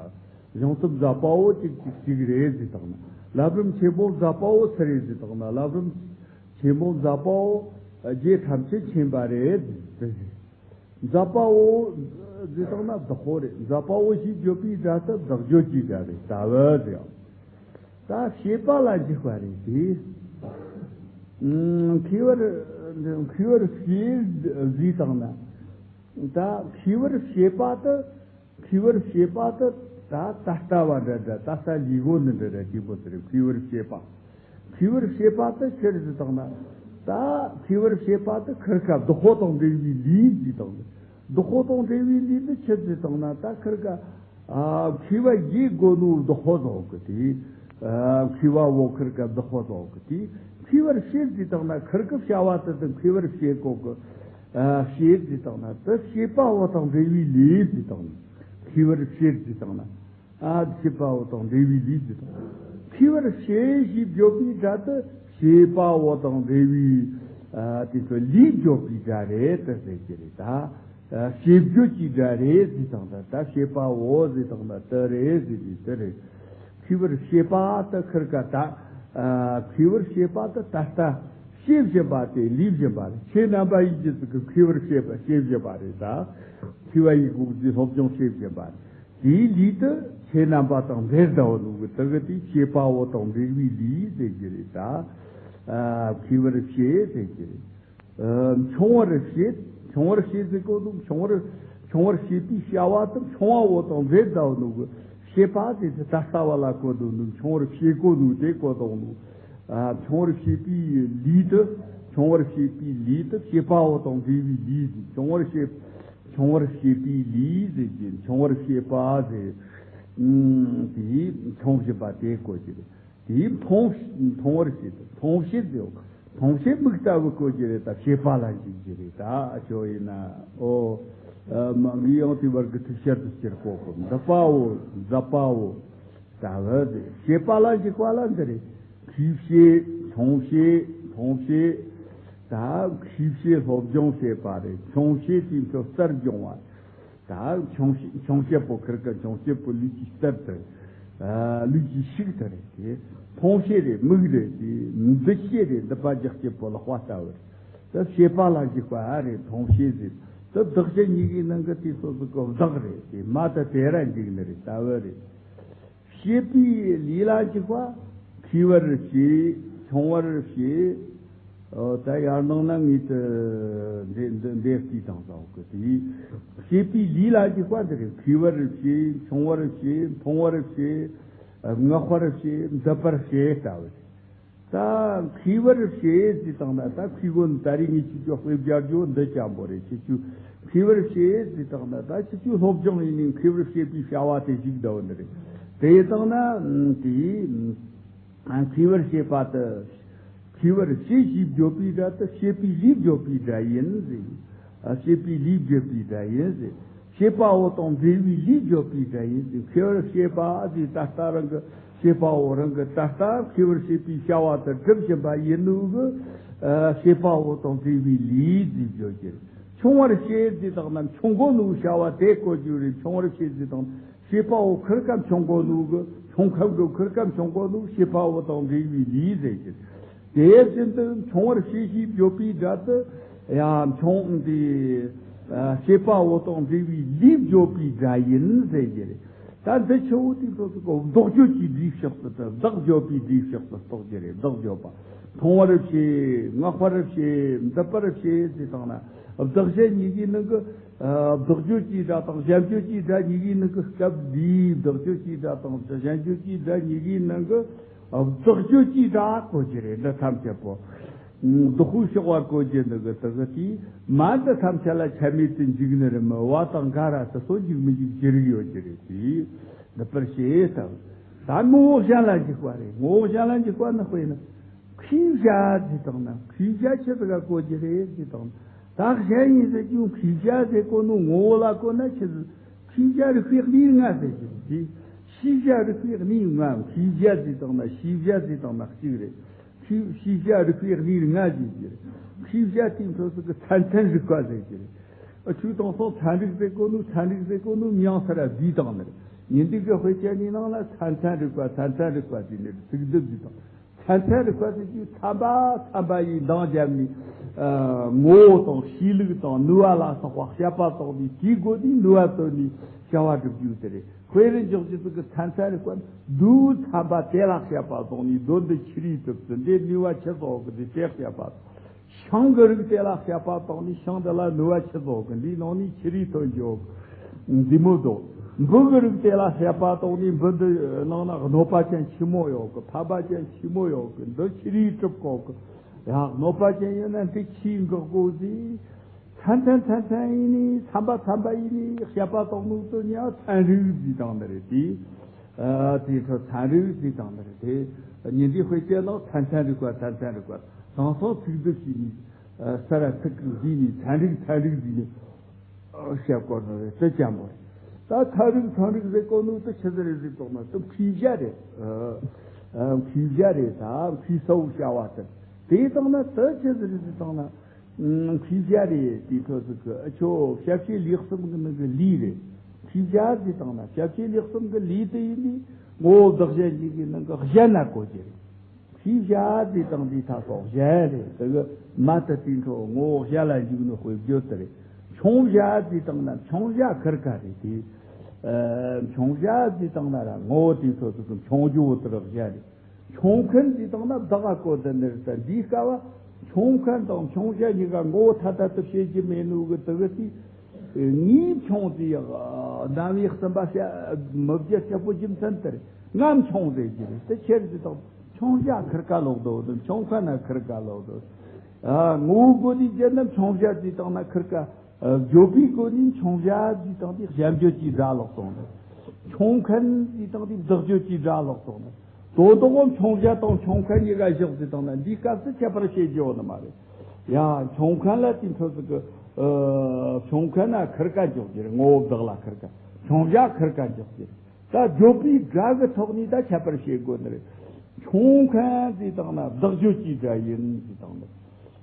གཞུང་དུ་མཛད་པའོ་ཅིག་ཅིག་ཅིག་རེད་ཟེར་དང་ན། བསླབ་རིམ་ཆེན་པོ་མཛད་པའོ་སུ་རེད་ཟེར་དང་ན། བསླབ་རིམ་ཆེན་པོ་མཛད་པའོ་རྗེ་ཐམས་ཅད་མཁྱེན་པ་རེད་ཟེར། མཛད་པའོ་ཟེར་དང་ན་བདག་པོ་རེད། མཛད་པའོ་ཞེས་བརྗོད་པའི་སྒྲ་དེ་བདག་བརྗོད་ཀྱི་སྒྲ་རེད། ལྟ་བུ་ཟེར། ད་བྱེད་པ་ལ་འཇུག་པ་རེད་དེ། ཨ། མཁས་པར། མཁས་པར་བྱེད་ཟེར་དང་ན། ད་མཁས་པར་བྱེད་པ་དེ། མཁས་པར་བྱེད་པ་དེ་ད་ད་ལྟ་བ་འདྲ་འདྲ། ད་ལྟ་ལུས་གོ་ནི་འདྲ་འདྲ་དེ་མོ་དེ་རེད། མཁས་པར་བྱེད་པ། མཁས་པར་བྱེད་པ་དེ་ཆི་རེད་ཟེར་དང་ན། ད་མཁས་པར་བྱེད་པ་དེ་ཁར་ཀ་བདག་པོ་དང་འབྲེལ་བའི་ལུས་ཟེར་དང་ན། བདག་པོ་དང་འབྲེལ་བའི་ལུས་དེ་ཆི་ཟེར་དང་ན། ད་ཁར་ཀ་ཨ། མཁས་པ་བྱེད་དགོས་ནོ་བདག་པོ་ཟེར་གི་དེ། ཨ། མཁས་པའོ་ཁར་ཀ་བདག་པོ་ཟེར་གི་དེ། མཁས་པར་བྱེད་ཟེར་དང་ན་ཁར་ཀ་བྱ་བ་དེ་དེ་མཁས་པར་བྱེད་དགོས་གི། ཨ། བྱེད་ཟེར་དང་ན་དེ་བྱེད་པའོ་དང་འབྲེལ་བའི་ལུས་ཟེར་དང་ན། མཁས་པར་བྱེད་ཟེར་དང་ན། ཨ། བྱེད་པའོ་དང་འབྲེལ་བའི་ལུས་ཟེར་དང་ན། མཁས་པར་བྱེད་ཞེས་བརྗོད་པའི་སྒྲ་དེ་བྱེད་པ་པོ་དང་འབྲེལ་བའི་ཨ་དེ་ཚོ་ལས་བརྗོད་པའི་སྒྲ་རེད་དེ་ཟེར་གྱི་རེད་ད། ཨ་བྱེད་བརྗོད་ཀྱི་སྒྲ་རེད་ཟེར་དང་ད་ད་བྱེད་པ་པོ་ཟེར་དང་ད་དེ་རེད་ཟེར་གྱི་དེ་རེད། མཁས་པར་བྱེད་པ་དེ་ཁིར་ཀ་ད། ཨ་མཁས་པར་བྱེད་པ་དེ་ད་ལྟ་བྱེད་བཞིན་པ་དེ་ལས་བཞིན་པ་རེད། ཆོས་རྣམ་པ་ཡིན་གྱི་ཚིག་གི་མཁས་པར་བྱེད་པ་བྱེད་བཞིན་པ་རེད་ད། མཁས་པ་ཡི་གུག་རྫིས་སློབ་སྦྱོང་བྱེད་བཞིན་པ་རེད། དེའི་ལུས་དུ་ཆོས་རྣམ་པ་དང་འབྲེལ་ཟླ་བ་ནུ་གི་དུ་གི་དེ་བྱེད་པ་པོ་དང་འབྲེལ་བའི་ལུས་ཟེར་གྱི་རེད་ད། ཨ་མཁས་པར་བྱེད་ཟེར་གྱི་རེད། ཨ་མཆོང་བར་བྱེད། མཆོང་བར་བྱེད་ཟེར་གོ་འདུག་མཆོང་བར་མཆོང་བར་བྱེད་པའི་བྱ་བ་དང་མཆོང་བ་པོ་དང་འབྲེལ་ཟླ་བ་ནུ་གི་བྱེད་པ་དེ་དེ་ད་ལྟ་བ་ལ་གོ་འདུག་འདུག་མཆོང་བར་བྱེད་གོ་འདུག་དེ་གོ་དང་འདུག་ཨ་མཆོང་བར་བྱེད་པའི་ལུས་དུ་མཆོང་བར་བྱེད་པའི་ལུས་དུ་བྱེད་པ་པོ་དང་འབྲེལ་བའི་ལུས་ཟེར། མཆོང་བར་བྱེད། མཆོང་བར་བྱེད་པའི་ལུས་ཟེར་གྱི་མཆོང་བར་བྱེད་པ་ཟེར། ཨུམ་དེས་མཆོང་བྱེད་པ་དེ་གོ་གྱི་རེད། དེས་མཐོང་མཐོང་བར་བྱེད་དེ་མཐོང་བྱེད་ཟེར། མཐོང་བྱེད་མིག་ལྟ་བུ་གོ་གྱི་རེད་ད། བྱེད་པ་ལ་འཇུག་གྱི་རེད་ད། ཨ་ཅོ་ཡིན་ན་ཨོ། ཨ་མ་གི་ཡང་དེ་བར་གྱི་ཐུག་ཤར་དུ་སྐྱེར་གོ་གོ་འདི་པའོ་འཛབ་པའོ། ད་བ་དེ་བྱེད་པ་ལ་འཇུག་པ་ལ་འདི་རེད། མཁས་བྱེད། མཐོང་བྱེད། མཐོང་བྱེད། ད་མཁས་བྱེད་སློབ་སྦྱོང་བྱེད་པ་རེད། མཆོང་བྱེད་དེ་ཚོ་རྩལ་སྦྱོང་བ། ད་མཆོང་བྱེད་མཆོང་བྱེད་པོ་ཁིར་ཀ་མཆོང་བྱེད་པོ་ལུས་ཀྱི་རྩལ་དུ། ཨ་ལུས་ཀྱི་ཤུགས་དུ་རེད་དེ། མཐོང་བྱེད་རེད་མིག་རེད་དེ། འདི་བྱེད་རེད་འདི་པ་རྒྱག་བྱེད་པོ་ལག་པ་ལྟ་བུ་རེད། ད་བྱེད་པ་ལ་འཇུག་པ་རེད། མཐོང་བྱེད་ཟེར། ད་བདག་གཞན་གཉིས་ཀའི་ནང་གི་དེ་སོ་སོ་གི་བདག་རེད་དེ། མ་ད་དེ་ར་འཇུག་ནི་རེད་ལྟ་བུ་རེད། བྱེད་པའི་ལས་ལ་འཇུག་པ། མཁས་པར་བྱེད། མཆོང་བར་བྱེད། ཨོ་ད་ཡར་ནང་ན་ངེས་དུ་འདེ་འདེ་འདེ་ལྟས་དང་དང་གི་དེ། བྱེད་པའི་ལས་ལ་འཇུག་པ་འདི་རེད། མཁས་པར་བྱེད། མཆོང་བར་བྱེད། མཐོང་བར་བྱེད། བསྔགས་པར་བྱེད། འདུད་པར་བྱེད་ལྟ་བུ་རེད། ད་མཁས་པར་བྱེད་ཟེར་དང་ན་ད་མཁས་དགོན་ད་རེས་ངས་ཁྱེད་ཚོ་དཔེ་སྦྱར་རྒྱུ་འདི་ཅང་པོ་རེད། ཁྱེད་ཚོས་མཁས་པར་བྱེད་ཟེར་དང་ན་ད་ཁྱེད་ཚོས་སློབ་སྦྱོང་ཡིན་ནའི་མཁས་པར་བྱེད་པའི་བྱ་བ་དེ་ཞིག་འདྲ་བོ་འདི་རེད། དེ་དང་ན་དེ་མཁས་པར་བྱེད་པ་དེ་མཁས་པར་བྱེད་ཞེས་བརྗོད་པའི་སྒྲ་དེ་བྱེད་པའི་ལུས་བརྗོད་པའི་སྒྲ་ཡིན་ཟེར། བྱེད་པའི་ལུས་བརྗོད་པའི་སྒྲ་ཡིན་ཟེར། བྱེད་པ་པོ་དང་འབྲེལ་བའི་ལུས་བརྗོད་པའི་སྒྲ་ཡིན་ཟེར། མཁས་པར་བྱེད་པ་ཟེར་ད་ལྟ་རང་གི་བྱེད་པ་པོ་རང་གི་ད་ལྟ་མཁས་པར་བྱེད་པའི་བྱ་བ་དེ་སྒྲུབ་བཞིན་པ་ཡིན་ནོ་གི། ཨ་བྱེད་པ་པོ་དང་འབྲེལ་བའི་ལུས་ཟེར་བརྗོད་ཀྱི་རེད། མཆོང་བར་བྱེད་ཟེར་དག་ན་མཆོང་གོ་ནོ་བྱ་བ་དེ་གོ་རྒྱུ་རེད། མཆོང་བར་བྱེད་ཟེར་དང་བྱེད་པ་པོ་ཁིར་ཀ་མཆོང་གོ་ནོ་གི། མཆོང་ཁབ་གི་ཁིར་ཀ་མཆོང་གོ་ནོ་བྱེད་པ་པོ་དང་འབྲེལ་བའི་ལུས་ཟེར་ཀྱི་རེད། དེ་བཞིན་དུ་མཆོང་བར་བྱེད་ཞེས་བརྗོད་པའི་སྒྲ་དེ་ཡང་མཆོང་དེ་བྱེད་པ་པོ་དང་འབྲེལ་བའི་ལུས་བརྗོད་པའི་སྒྲ་ཡིན་ཟེར་གྱི་རེད། ད་འདི་ཆུ་བོ་དེ་ཚོ་ཚོ་གི་བཟློག་བརྗོད་ཀྱི་སྒྲའི་ཕྱོགས་སུ་དང་བདག་བརྗོད་པའི་སྒྲའི་ཕྱོགས་སུ་གཏོགས་ཀྱི་རེད། བདག་བརྗོད་པ། མཐོང་བར་བྱེད། བསྔགས་པར་བྱེད། འདུད་པར་བྱེད་ཅེས་དང་ན་བདག་གཞན་གཉིས་ཀའི་ནང་གི་ཨ་བཟློག་བརྗོད་ཀྱི་སྒྲ་དང་གཞན་བརྗོད་ཀྱི་སྒྲ་གཉིས་ཀའི་ནང་གི་སྐབས་འདིའི་བཟློག་བརྗོད་ཀྱི་སྒྲ་དང་གཞན་བརྗོད་ཀྱི་སྒྲ་གཉིས་ཀའི་ནང་གི་ཨ་བཟློག་བརྗོད་ཀྱི་སྒྲ་གོ་རྒྱུ་རེད། འདི་ཐམས་ཅད་པོ། བཟློག་པའི་ཕྱོགས་པ་གོ་རྒྱུ་འདི་གི་དེ་གི་དེས་མ་འདི་ཐམས་ཅད་ལ་ཆ་མེད་དུ་འཇུག་ནི་རེད། མི་བ་དང་ག་ར་སོ་སོ་འཇུག་མི་འཇུག་ཅི་རིགས་ཡོད་ཀྱི་རེད་དེ། འདི་པར་ཤེས་དང་། ད་ངོ་བོ་གཞན་ལ་འཇུག་པ་རེད། ངོ་བོ་གཞན་ལ་འཇུག་པ་ནི་དཔེར་ན་མཁས་བྱ་ཟེར་དང་ན་མཁས་བྱ་ཆི་ཟིག་ག་གོ་རྒྱུ་རེད་ཟེར་དང་ན། ད་གཞན་ཡིན་ཟེར་རྒྱུ་མཁས་བྱ་ཟེར་གོ་ནོ་ངོ་བོ་ལ་གོ་ན་ཆི་ཟིག་མཁས་བྱ་རིག་པའི་གནས་ལྔ་ཟེར་རྒྱུ་རེད་དེ། ཤེས་བྱ་རིག་པའི་གནས་ལྔ། མཁས་བྱ་ཟེར་དང་ན་ཤེས་བྱ་ཟེར་དང་ན་གཅིག་རེད། ཤེས་ཤེས་བྱ་རིག་པའི་གནས་ལྔ་ཞེས་བརྗོད། མཁས་བྱ་དེའི་འཕྲོ་སུ་གི་མཚན་མཚན་རིག་པ་ཟེར་གྱི་རེད། ཨ་ཆོས་དང་སོང་མཚན་རིག་ཟེར་གོ་ནོ་མཚན་རིག་ཟེར་གོ་ནོ་མིང་སར་བསྡུས་བཏང་ནི་རེད། ཉིན་དུས་ཀྱི་དཔེ་ཆ་ནི་ནང་ལ་མཚན་མཚན་རིག་པ་མཚན་མཚན་རིག་པ་ཟེར་ནི་རེད། ཚིག་སྡུད་བསྡུས་བཏང་། མཚན་མཚན་རིག་པ་ཟེར་རྒྱུ་མཚན་པ་མཚན་པ་ཡིས་འདང་བརྒྱབ་ནས་ཨ་ངོ་བོ་དང་གཤིས་ལུགས་དང་ནུས་པ་ལ་སོགས་པ་དཔྱད་པ་བཏང་ནས་དེའི་སྒོ་ནས་ནུས་པ་བཏོན་ནས་བྱ་བ་སྒྲུབ་རྒྱུ་དེ་རེད། དཔེར་ན་འཇོག་རྒྱུ་ཟིག་གི་མཚན་མཚན་རིག་པ་ནི་རྡོའི་མཚན་པ་དེ་ལ་དཔྱད་པ་བཏང་ནས་རྡོ་འདི་ཆི་རིགས་གྲུབ་ཟིན་འདི་ནུས་པ་ཆི་ཟིག་ཡོད་གི་འདི་དེ་དཔྱད་པ། ཤིང་གི་རིགས་དེ་ལ་དཔྱད་པ་བཏང་ནས་ཤིང་འདི་ལ་ནུས་པ་ཆི་ཟིག་ཡོད་གི་འདིའི་ནང་ནས་ཆི་རིགས་ཐོན་རྒྱུ་ཡོད་གི་འདི་མོ་འདུག་འབུ་གི་རིགས་དེ་ལ་དཔྱད་པ་བཏང་ནས་འབུ་འདི་ནང་ན་གནོད་པ་ཅན་ཆི་མོ་ཡོད་གི་ཕན་པ་ཅན་ཆི་མོ་ཡོད་གི་འདི་ཆི་རིགས་གྲུབ་གོ་གི་ཡང་གནོད་པ་ཅན་ཡོད་ན་འདི་ཆི་འགག་གོ་ཟིག་མཚན་མཚན་མཚན་མཚན་ཡིན་ནི་མཚན་པ་མཚན་པ་ཡིན་ནི་དཔྱད་པ་བཏང་ནོ་དེ་ཉག་ཚན་རིག་ཟེར་བཏང་ནི་རེད་དེ། ཨ་དེའི་འཕྲོ་ཚན་རིག་ཟེར་བཏང་ནི་རེད་དེ། ཉིན་དེའི་དཔེ་ཆའི་ནང་མཚན་མཚན་རིག་པ་མཚན་མཚན་རིག་པ་དེང་སང་ཚིག་སྡུད་བྱས་ནས་ཨ་ས་ར་ཚིག་གིས་བསྡུས་ནས་ཚན་རིག་ཚན་རིག་ཟེར་ནས་ཨ་བཤད་གོ་ནི་རེད། དེ་ཅང་མོ་རེད། ད་ཚན་རིག་ཚན་རིག་ཟེར་གོ་ནོ་དེ་ཆི་ཟིག་རེད་ཟེར་བཏང་ན་དེ་མཁས་བྱ་རེད། ཨ། མཁས་བྱ་རེད། ད་མཁས་སའོ་བྱ་བ་དེ་དེ་དང་ན་དེ་ཆི་ཟིག་རེད། དེ་དང་ན་མཁས་བྱ་རེད། དེ་ཁོ་ཟིག་གི་ཨ་ཆོ་ཞབས་ཕྱི་ལེགས་གསུམ་གི་ནང་གི་ལས་རེད། མཁས་བྱ་དེ་དང་ན་ཞབས་ཕྱི་ལེགས་གསུམ་གི་ལས་དེ་ཡིན་དུས་ངོ་བོ་བདག་གཞན་གཉིས་ཀྱི་ནང་གི་གཞན་ན་གོ་རྒྱུ་རེད། མཁས་བྱ་དེ་དང་དེ་ཐ་སོགས་གཞན་རེད། དེ་གི་མ་ད་དེ་འཕྲོ་ངོ་བོ་གཞན་ལ་འཇུག་ནི་དཔེ་བརྗོད་དེ་རེད། མཆོང་བྱ་དེ་དང་ན་མཆོང་བྱ་ཁིར་ཀ་རེད། དེ་ཨ་མཆོང་བྱ་དེ་དང་ན་ར་ངོ་བོ་དེ་ཚོ་ཚོ་གི་མཆོང་རྒྱུ་བོ་དེ་ར་གཞན་རེད། མཆོང་མཁན་དེ་དང་ན་བདག་ག་གོ་དེ་ནི་རེད། ད་འདིའི་སྐབས་མཆོང་མཁན་དང་མཆོང་བྱ་གཉིས་ཀ་ངོ་བོ་ཐ་དད་དུ་བྱེད་རྒྱུ་མེད་ནོ་གི་དེ་གི་དེ། ངའི་མཆོང་དེ་ཡག་རྣམ་དབྱེ་གསུམ་པ་བྱ་མི་བརྒྱད་ཁྱད་པོ་རྒྱུ་མཚན་དེ་རེད། ང་མཆོང་ཟེར་རྒྱུ་རེད། དེ་ཁྱེད་ཀྱི་དང་མཆོང་བྱ་ཁིར་ཀ་ལོག་དོ། དེ་མཆོང་མཁན་ན་ཁིར་ཀ་ལོག་དོ། ཨ་ངོ་བོའི་སྒོ་ནས་བརྒྱད་ན་མཆོང་བྱ་དེ་དང་ན་ཁིར་ཀ། ཨ་བརྗོད་པའི་སྒོ་ནས་མཆོང་བྱ་དེ་དང་དེ་གཞན་བརྗོད་ཀྱི་སྒྲ་ལོག་སོང་ནས། མཆོང་མཁན་དེ་དང་དེ་བདག་བརྗོད་ཀྱི་སྒྲ་ལོག་སོང་ནས། དོན་དག་གོ་མཆོང་བྱ་དང་མཆོང་མཁན་གཉིས་ཀ་བཞག་དེ་དང་ན་འདིའི་སྐབས་སུ་ཁྱད་པར་བྱེད་རྒྱུ་ཡོད་ནི་མ་རེད། ཡ་མཆོང་མཁན་ལ་དེ་འཕྲོ་ཟིག་གི་ཨ་མཆོང་མཁན་ན་ཁིར་ཀ་འཇོག་རྒྱུ་རེད། ངོ་བོ་བདག་ལ་ཁིར་ཀ། མཆོང་བྱ་ཁིར་ཀ་འཇོག་རྒྱུ་རེད། ད་བརྗོད་པའི་སྒྲ་གི་ཐོག་ནས་ད་ཁྱད་པར་བྱེད་དགོས་ནི་རེད། མཆོང་མཁན་ཟེར་དང་ན་བདག་བརྗོད་ཀྱི་སྒྲ་ཡིན་ཟེར་དང་ན།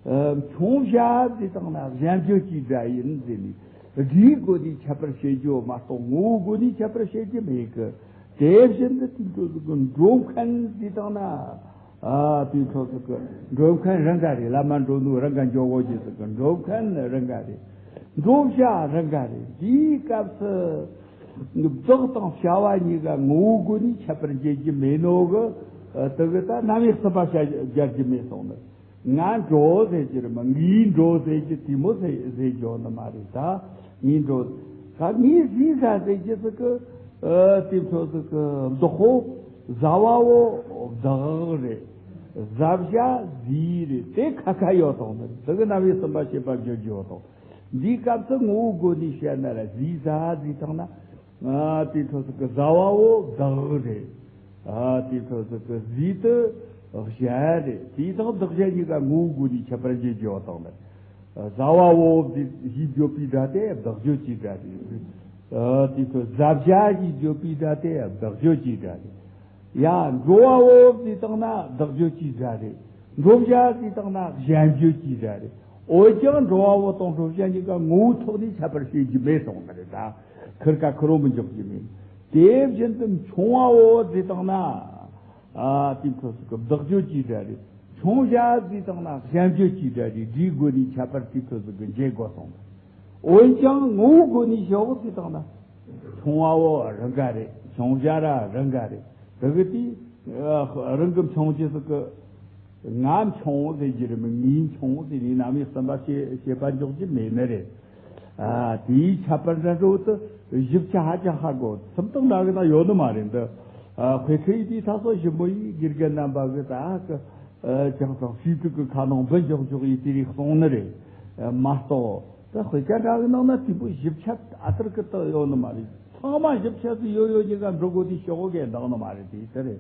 ཨ་མཆོང་བྱ་ཟེར་དང་ན་གཞན་བརྗོད་ཀྱི་སྒྲ་ཡིན་ཟེར་ནས་སྒྲའི་སྒོ་ནས་ཁྱད་པར་བྱེད་རྒྱུ་མ་གཏོགས་ངོ་བོའི་སྒོ་ནས་ཁྱད་པར་བྱེད་རྒྱུ་མེད་གི། དེ་བཞིན་དུ་དེ་འཕྲོ་ཟིག་གི་འགྲོ་མཁན་ཟེར་དང་ན། ཨ་དེ་འཕྲོ་ཟིག་གི་འགྲོ་མཁན་རང་ག་རེད། ལམ་མ་འགྲོ་ནོ་རང་ག་འཇོག་གོ་རྒྱུ་ཟིག་གི་འགྲོ་མཁན་རང་ག་རེད། འགྲོ་བྱ་རང་ག་རེད། དེའི་སྐབས་སུ་བདག་དང་བྱ་བ་གཉིས་ཀ་ངོ་བོའི་སྒོ་ནས་ཁྱད་པར་འབྱེད་རྒྱུ་མེད་ནོ་གི། ཨ་དེ་གི་ད་རྣམ་དབྱེ་གསུམ་པ་བྱ་སྦྱར་རྒྱུ་མེད་སོང་ནི། ང་འགྲོ་ཟེར་རྒྱུ་རེད་མ། ངའི་འགྲོ་ཟེར་རྒྱུ་དེ་མོ་ཟེར་ཟེར་རྒྱུ་ནི་མ་རེད། ད་ངའི་འགྲོ། ད་ངའི་ཟས་ཟ་ཟེར་རྒྱུ་ཟིག་གི་ཨ་དེ་འཕྲོ་ཟིག་གི་བདག་པོ་ཟ་བ་བོ་བདག་རེད། ཟ་བྱ་ཟས་རེད། དེ་ཁ་ཁ་ཡོད་དང་ནི་དེ་གི་རྣམ་དབྱེ་གསུམ་པ་བྱེད་པ་བརྗོད་རྒྱུ་ཡོད་དང་། འདིའི་སྐབས་སུ་ངོ་བོའི་སྒོ་ནས་བཤད་ན་ར་ཟས་ཟ་ཟེར་དང་ན། ཨ་དེ་འཕྲོ་ཟིག་གི་ཟ་བ་བོ་བདག་རེད། ཨ་དེ་འཕྲོ་ཟིག་གི་ཟས་དེ་གཞན་རེད། དེ་དང་བདག་གཞན་གཉིས་ཀ་ངོ་བོའི་སྒོ་ནས་ཁྱད་པར་འབྱེད་རྒྱུ་ཡོད་དང་ནི། ཟ་བ་བོ་ཞེས་བརྗོད་པའི་སྒྲ་དེ་བདག་བརྗོད་ཀྱི་སྒྲ་རེད། ཨ་དེ་འཕྲོ་ཟ་བྱ་ཞེས་བརྗོད་པའི་སྒྲ་དེ་བདག་བརྗོད་ཀྱི་སྒྲ་རེད། ཡ་འགྲོ་བ་བོ་ཟེར་དང་ན་བདག་བརྗོད་ཀྱི་སྒྲ་རེད། འགྲོ་བྱ་ཟེར་དང་ན་གཞན་བརྗོད་ཀྱི་སྒྲ་རེད། འོན་ཀྱང་འགྲོ་བ་བོ་དང་འགྲོ་བྱ་གཉིས་ཀ་ངོ་བོའི་ཐོག་ནས་ཁྱད་པར་བྱེད་རྒྱུ་མེད་སོང་ནི་རེད། ད་ཁིར་ཀ་ཁི་རོ་མི་འཇོག་རྒྱུ་མེད། དེ་བཞིན་དུ་མཆོང་བ་བོ་ཟེར་དང་ན། ཨ་དེ་འཕྲོ་ཟིག་གི་བདག་བརྗོད་ཀྱི་སྒྲ་རེད། མཆོང་བྱ་ཟེར་དང་ན་གཞན་བརྗོད་ཀྱི་སྒྲ་རེད། སྒྲའི་སྒོ་ནས་ཁྱད་པར་དེ་འཕྲོ་ཟིག་གི་འབྱེད་དགོས་སོང་། འོན་ཀྱང་ངོ་བོའི་སྒོ་ནས་ཞོག་ཟེར་དང་ན། མཆོང་བ་བོ་རང་ག་རེད། མཆོང་བྱ་ར་རང་ག་རེད། དེ་གི་དེ་རང་གི་མཆོང་རྒྱུ་ཟིག་གི་ང་མཆོང་ཟེར་རྒྱུ་རེད་མི་ངའི་མཆོང་ཟེར་ནས་རྣམ་དབྱེ་གསུམ་པ་བྱེད་བྱེད་པ་འཇོག་རྒྱུ་མེད་ནི་རེད། ཨ་དེའི་ཁྱད་པར་འདྲ་འགྲོ་དུ་ཞིབ་ཆ་ཧ་ཅང་ཧ་གོ། སུམ་རྟགས་འདྲ་གི་ན་ཡོད་ནི་མ་རེད་འདི། ཨ་དཔེ་ཁྲིད་དེའི་ཐ་སོ་ཞིབ་མོ་ཡིས་དགེ་རྒན་རྣམ་པ་གི་ད་གི་ཨ་ཅང་ཙང་ཤེས་ཚིག་གི་ཁ་ནང་འབུ་འཇོག་འཇོག་ཡིས་དེ་རིགས་གསུངས་ནི་རེད། ཨ་མ་གཏོགས་ད་དཔེ་ཆ་འདྲ་གི་ནང་ན་དེ་པོ་ཞིབ་ཆ་ཨ་ཏར་གི་དག་ཡོད་ནི་མ་རེད། ཚང་མ་ཞིབ་ཆ་དུ་ཡོད་ཡོད་ཉི་ག་འགྲོ་དགོས་དེ་ཤོག་གོ་གས་འདང་ནི་མ་རེད། དེ་དེ་རེད།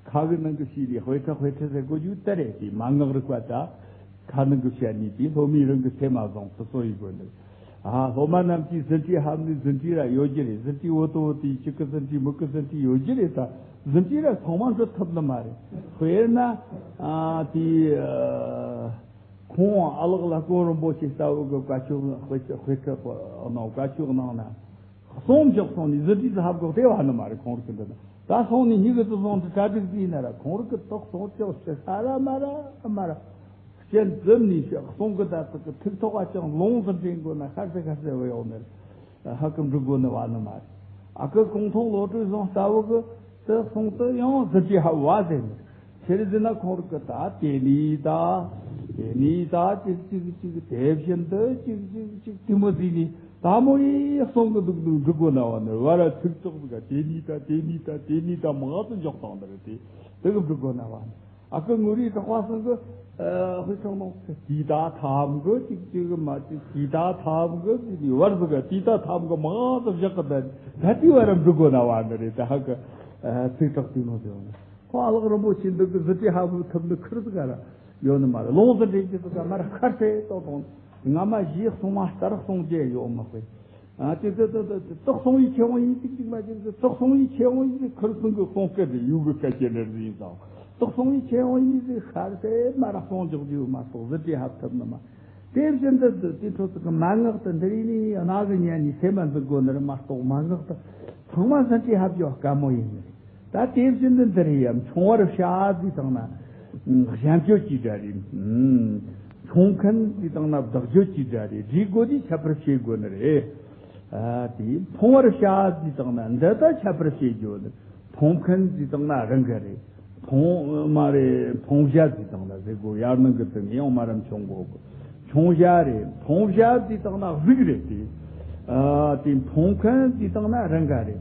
ཁ་གི་ནང་གི་ཤེས་ནི་དཔེ་ཁྲིད་དཔེ་ཁྲིད་ཟེར་གོ་རྒྱུ་དེ་རེད། དེ་མན་ངག་རིག་པ་ད་ཁ་ནང་གི་བཤད་ནི་དེ་སློབ་མའི་རང་གི་སེམས་མ་བཟང་སོ་སོ་ཡི་དགོས་ནི། ཨ་སློབ་མ་རྣམས་ཀྱིས་ཟིན་བྲིས་ཕབ་ནི་ཟིན་བྲིས་ར་ཡོད་རྒྱུ་རེད། ཟིན་བྲིས་འོ་ཏོ་འོ་ཏི་གཅིག་གི་ཟིན་བྲིས་མིག་གི་ཟིན་བྲིས་ཡོད་རྒྱུ་རེད། ད་ཟིན་བྲིས་ར་ཚང་མ་འགྲུབ་ཐུབ་ནི་མ་རེད། དཔེར་ན་ཨ་དེ་ཨ་ཁོང་ཨ་ལགས་ལ་ཀོང་རིན་པོ་ཆེ་ལྟ་བུ་གི་བཀའ་ཆོས་དཔེ་ཆ་དཔེ་ཁྲིད་གནང་། བཀའ་ཆོས་གནང་ན། གསུང་མགྱོགས་སོང་ནས་ཟིན་བྲིས་སུ་ཧབ་གོ་བལྟས་བ་ནི་མ་རེད། ཁོང་རིགས་འདི་ན་ད་སོང་ནས་མྱི་གི་ཚུལ་སོང་དུ་གྲ་སྒྲིག་བྱས་ན་ར་ཁོང་རིགས་ཀྱི་ཐོག་སོང་ཅོག་ཤི་ས་ར་མ་ར་མ་ར་སྤྱན་འཛུམ་ནས་ཤི་གསུང་གི་ད་ཚིག་གི་ཐིག་ཐོག་ག་ཅང་ལོང་ཟིན་བྲིས་མགོ་ན་ཤར་སེ་ཤར་སེ་བས་ཡོང་ནས་ཧ་ཀི་འབྲི་དགོས་ནི་བ་ནི་མ་རེད། ཨ་ཀི་གུང་ཐང་བློ་གྲོས་བཟང་ལྟ་བུ་གི་དེ་གསུང་དུ་ཡང་ཟིན་བྲིས་ཧ་བ་ཟེར་ནས། ཆེར་ཟིན་ན་ཁོང་རིགས་ཀྱི་ད་དེ་ནས་ད་དེ་ནས་ད་ཅིག་ཅིག་ཅིག་དེ་བཞིན་དུ་ཅིག་ཅིག་ཅིག་དེ་མོ་ཟིན་ནས་ད་མོ་ཡི་གསུང་གི་འདུག་འདུག་འབྲི་དགོས་ན་བ་ནི་བར་ཚིག་ཐོག་ཟིག་ག་དེ་ནས་ད་དེ་ནས་ད་དེ་ནས་ད་མང་དུ་འཇོག་བཏང་འདིར་དེ་དེ་གི་འབྲི་དགོས་ན་བ་ནི་ཨ་ཀི་ངུ་རིའི་གྲགས་པ་སང་གི་ཨ་ཧུ་ཆང་ནོ་དེ་ད་ཐམ་གི་ཅིག་ཅིག་མ་ཅིག་དེ་ད་ཐམ་གི་ཟིན་ནས་བར་ཟིག་ག་དེ་ད་ཐམ་གི་མང་དུ་བཞག་གི་ད་ད་དེ་བར་འབྲི་དགོས་ན་བ་ནི་རེད། ད་ཧ་གི་ཚིག་གྲགས་དེ་ནོ་དེ་བ་ནི། ཁོང་ཨ་ལགས་རིན་པོ་ཆེ་འདི་གི་ཟིན་བྲིས་ཧ་བུ་ཐུབ་ནི་ཁིར་ཟིག་ག་ར་ཡོད་ནི་མ་རེད། ལོང་ཟིན་བྲིས་ཀྱི་ཟིག་ག་མ་ར་ཁར་ཚེ་ཏོ་དང་སྔ་མ་གཞས་གསུང་མ་ལྟར་གསུང་རྒྱུ་ཡོད་མི་དཔེ། ཨ་དེ་དེ་དེ་དེ་དེ་ཏོག་སོང་བའི་ཆེ་བོ་ཡིན་ཏིག་ཏིག་མ་ཅིག་དེ་ཏོག་སོང་བའི་ཆེ་བོ་ཡིན་ཏིག་ཁུར་སོང་གི་སོང་སྐད་དེ་ཡུ་གི་སྐད་ཀྱི་ནར་ཡིན་ཙང་། ཏོག་སོང་བའི་ཆེ་བོ་ཡིན་ཏིག་ཤར་སེ་མ་ར་སོང་འཇོག་རྒྱུ་མ་གཏོགས་གཟི་བྲིས་ཧབ་ཐུབ་ནི་མ། དེ་བཞིན་དུ་དེ་ཚོ་ཚིག་གི་མན་ངག་ཏུ་འདི་རིགས་ནི་གནའ་གི་ཉན་ནི་སེམས་མ་འཛིན་དགོས་ནི་རེད་མ་གཏོགས་མན་ངག་ཏུ་ཚང་མ་ཟིན་བྲིས་ཧབ་རྒྱུ་དཀའ་མོ་ཡིན་ནི་རེད། ད་དེ་བཞིན་དུ་འདིར་ཡང་མཆོང་བར་བྱ་ཟེར་དང་ན་གཞན་བརྗོད་ཀྱི་སྒྲ་རེད། མཆོང་མཁན་ཟེར་དང་ན་བདག་བརྗོད་ཀྱི་སྒྲ་རེད། བྲིས་དགོས་དུས་ཁྱད་པར་ཕྱེ་དགོས་ནི་རེད། ཨ་དེ་མཐོང་བར་བྱ་ཟེར་དང་ན་འདི་ད་ཁྱད་པར་ཕྱེ་དགོས་ནི། མཐོང་མཁན་ཟེར་དང་ན་རང་ག་རེད། མཐོང་མ་རེད། མཐོང་བྱ་ཟེར་དང་ན་ཟེར་དགོས། ཡར་ནང་གི་དུ་ངས་ཡང་མ་ར་མཆོང་དགོས་གི། མཐོང་བྱ་རེད། མཐོང་བྱ་ཟེར་དང་ན་གཟུགས་རེད་དེ། ཨ་དེ་མཐོང་མཁན་ཟེར་དང་ན་རང་ག་རེད།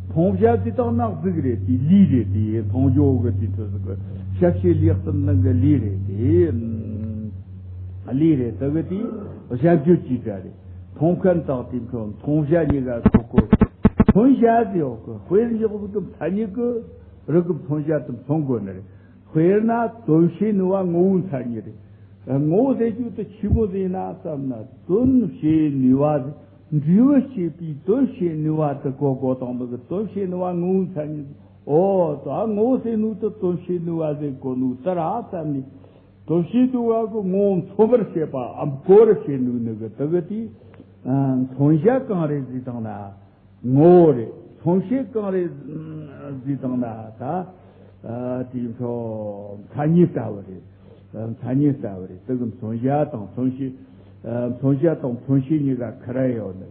མཐོང་བྱ་ཟེར་དང་ན་གཟུགས་རེད་དེ། ལུས་རེད་དེ། མཐོང་རྒྱུ་གི་དེ་ཚོ་ཟིག་གི་ཞབས་ཕྱི་ལེགས་སུ་ནང་གི་ལུས་རེད་དེ། ལུས་རེད་དེ་གི་དེ་གཞན་བརྗོད་ཀྱི་སྒྲ་རེད། མཐོང་མཁན་དག་དེ་མཐོང་མཐོང་བྱ་གཉིས་ཀ་ཐོག་གོ། མཚོན་བྱ་ཟེར་ཡོད་གི། དཔེར་འཇོག་ཟིག་གི་མཚན་ཉིད་གི་རིགས་གི་མཚོན་བྱ་དེ་མཚོན་དགོས་ནི་རེད། དཔེར་ན་དོན་བྱེད་ནུས་པ་ངོ་བོའི་མཚན་ཉིད་རེད། ངོ་བོ་ཟེར་རྒྱུ་དེ་ཆི་མོ་ཟེར་ན་བསམ་ན། དོན་བྱེད་ནུས་པ་འབྲས་བུ་སྐྱེད་པའི་དོན་བྱེད་ནུས་པ་དེ་གོ་དགོས་དང་། འདི་གི་དོན་བྱེད་ནུས་པ་ངོ་བོའི་མཚན་ཉིད། ཨོ་ད་ངོ་བོ་ཟེར་ནུས་དེ་དོན་བྱེད་ནུས་པ་ཟེར་གོ་ནུས་དེ་ར་བསམ་ནས། དོན་བྱེད་ནུས་པ་གི་ངོ་བོ་མཚོན་པར་བྱེད་པའམ་གོ་བར་བྱེད་ནུས་ནི་གི་དེ་གི་དེ་མཚོན་བྱ་གང་རེད་ཟེར་དང་ན། ངོ་བོ་རེད། མཚོན་བྱེད་གང་རེད་ཟེར་དང་ན་ད། ཨ་དེ་ཚོ་མཚན་ཉིད་ལྟ་བུ་རེད། མཚན་ཉིད་ལྟ་བུ་རེད། དེ་གི་མཚོན་བྱ་དང་མཚོན་བྱེད། ཨ་མཚོན་བྱ་དང་མཚོན་བྱེད་གཉིས་ཀ་ཁ་ར་ཡོད་ནི།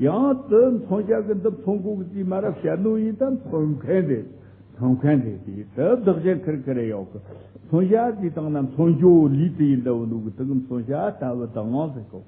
ཡང་དེ་མཚོན་བྱ་གི་འདི་མཚོན་གོ་གི་དེ་མ་རབས་བྱ་ནོ་ཡིན་ད་མཚོན་མཁན་རེད། མཚོན་མཁན་རེད་དེ། དེ་བདག་གཞན་ཁིར་ཁིར་ཡོད་གི། མཚོན་བྱ་ཟེར་དང་ན་མཚོན་རྒྱུ་ལུས་དེ་ཡིན་ད་བུ་ནུ་གི་དེ་གི་མཚོན་བྱ་ལྟ་བུ་དང་ཟེར་གོ།